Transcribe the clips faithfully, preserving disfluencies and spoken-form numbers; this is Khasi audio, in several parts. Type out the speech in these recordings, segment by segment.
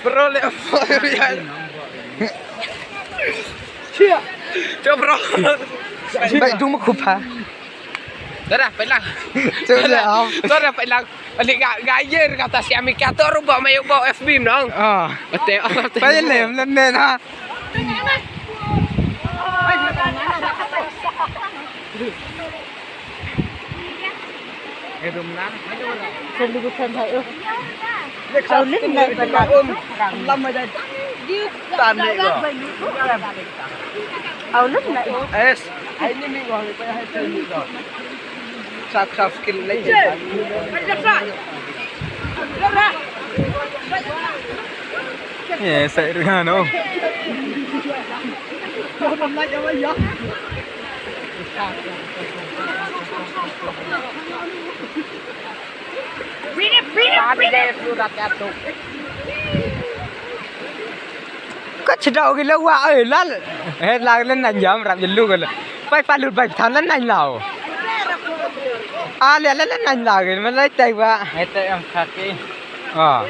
Bro, le apa ya? Cia. Cia, bro. Bai dung ma khup ha. Dah dah, pait lang. Cia, cia, au. Dah dah, pait lang. Balik ga ga ye kata si Amika tu ruba mayu bau F B nong. Ah. Betul. Pait lem lem ne ha. Eh, sai ringan oh. Ka chidau ki la wa oi lal. Eh, la len na jam rap jelu ka la. Pai pa lut bai than len na lau. A le len na lau ki ma lai tai wa. Hai tai am khaki. Ah.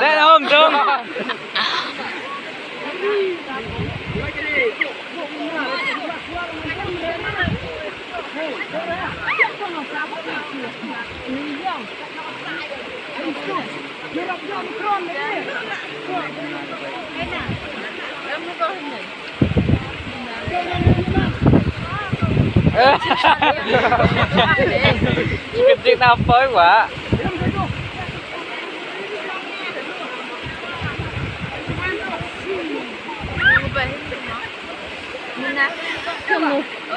Dai om dong. Kecil apa, Pak?